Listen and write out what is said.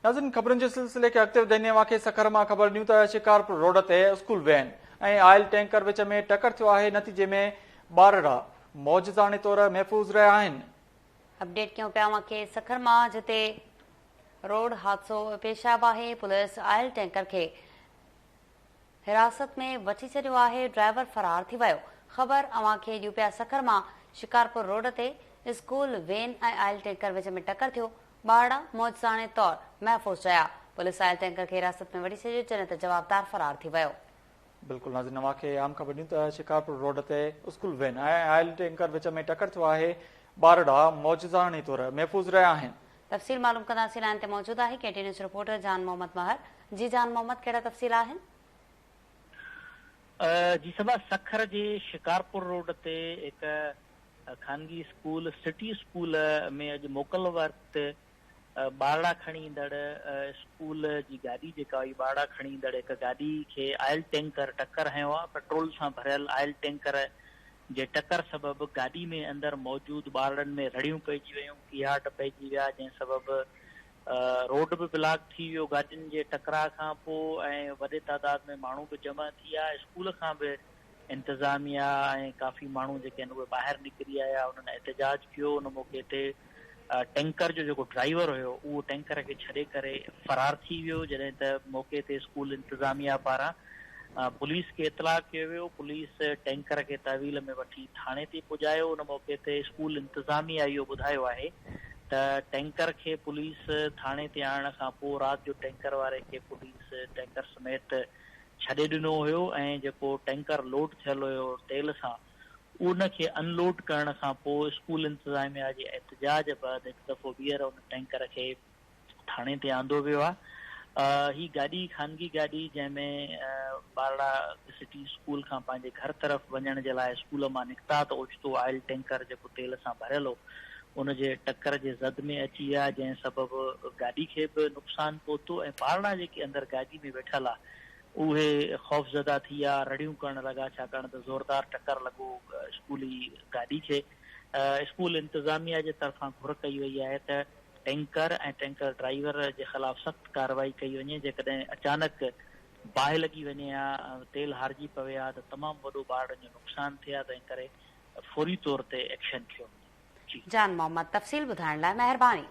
ناظرين خبرن جي سلسلي کي اڳتي وڌائيندي اوهان کي سکر مان خبر ڏيون ته شڪارپور روڊ تي اسڪول وين ۽ آئل ٽينڪر وچ ۾ ٽڪر ٿيو آهي نتيجي ۾ ٻارڙا معجزاڻي طور محفوظ رهيا آهن. اپڊيٽ ڪيون پيا اوهان کي سکر مان جتي روڊ حادثو پيش آيو آهي پوليس آئل ٽينڪر کي حراست ۾ وٺي ڇڏيو آهي ڊرائيور فرار ٿي ويو خبر اوهان کي ڏيون پيا سکر مان شڪارپور روڊ تي اسڪول وين ۽ آئل ٽينڪر وچ ۾ ٽڪر ٿيو ٻارڙا معجزاڻي طور محفوظ رهيا، پوليس آئل ٽينڪر کي حراست ۾ وٺي ڇڏيو جڏهن ته جوابدار فرار ٿي ويو. بلڪل ناظرين اوهان کي اهم خبر ڏيون ته شڪارپور روڊ تي اسڪول وين ۽ آئل ٽينڪر وچ ۾ ٽڪر ٿيو آهي ٻارڙا معجزاڻي طور محفوظ رهيا آهن. تفصيل معلوم ڪنداسين لائين تي موجود آهي ڪي ٽي نيوز رپورٽر جان محمد مهر جي جان محمد ڪهڙا تفصيل آهن. جي صبا سکر جي شڪارپور روڊ تي هڪ خانگي اسڪول سٽي اسڪول ۾ اڄ موڪل وقت ٻارڙا کڻي ايندڙ اسڪول جي گاڏي جيڪا هئي ٻارڙا کڻي ايندڙ هڪ گاڏي کي آئل ٽينڪر ٽڪر هنيو آهي پيٽرول سان ڀريل آئل ٽينڪر جي ٽڪر سبب گاڏي ۾ اندر موجود ٻارڙن ۾ رڙيون پئجي ويون ڪيهاٽ پئجي ويا جنهن سبب روڊ به بلاڪ ٿي ويو گاڏين جي ٽڪراء کان پوء ۽ وڏي تعداد ۾ ماڻهو به جمع ٿي ويا اسڪول کان به انتظاميا ۽ ڪافي ماڻهو جيڪي آهن اهي ٻاهر نڪري آيا انهن احتجاج ڪيو ان موقعي تي ٽينڪر جو جيڪو ڊرائيور هيو اهو ٽينڪر کي ڇڏي ڪري فرار ٿي ويو جڏهن ته موقعي تي اسڪول انتظاميا پاران پوليس کي اطلاع ڪيو ويو پوليس ٽينڪر کي تحويل ۾ وٺي ٿاڻي تي پڄايو ان موقعي تي اسڪول انتظاميا اهو ٻڌايو آهي ته ٽينڪر کي پوليس ٿاڻي تي آڻڻ کان پوء رات جو ٽينڪر واري کي پوليس ٽينڪر سميت ڇڏي ڏنو هيو ۽ جيڪو ٽينڪر لوڊ ٿيل هيو تيل سان ان کي ان لوڊ ڪرڻ کان پوء اسڪول انتظاميا جي احتجاج بعد هڪ دفعو ٻيهر ان ٽينڪر کي ٿاڻي تي آندو ويو آهي. هي گاڏي خانگي گاڏي جنهن ۾ ٻارڙا سٽي اسڪول کان پنهنجي گهر طرف وڃڻ جي لاء اسڪول مان نڪتا ته اوچتو آئل ٽينڪر جيڪو تيل سان ڀريل هو ان جي ٽڪر جي زد ۾ اچي ويا جنهن سبب گاڏي کي به نقصان پهتو ۽ ٻارڙا جيڪي اندر گاڏي ۾ ويٺل ها اهي خوفزده ٿي ويا رڙيون ڪرڻ لڳا ڇاڪاڻ ته زوردار ٽڪر لڳو اسڪولي گاڏي کي اسڪول انتظاميا جي طرفان گهر ڪئي وئي آهي ته ٽينڪر ۽ ٽينڪر ڊرائيور جي خلاف سخت ڪارروائي ڪئي وڃي جيڪڏهن اچانڪ باهه لڳي وڃي ها تيل هارجي پوي ها ته تمام وڏو ٻارڙن جو نقصان ٿئي ها تنهن ڪري فوري طور تي ايڪشن کنيو وڃي. جي. جان محمد تفصيل ٻڌائڻ لاء مهرباني.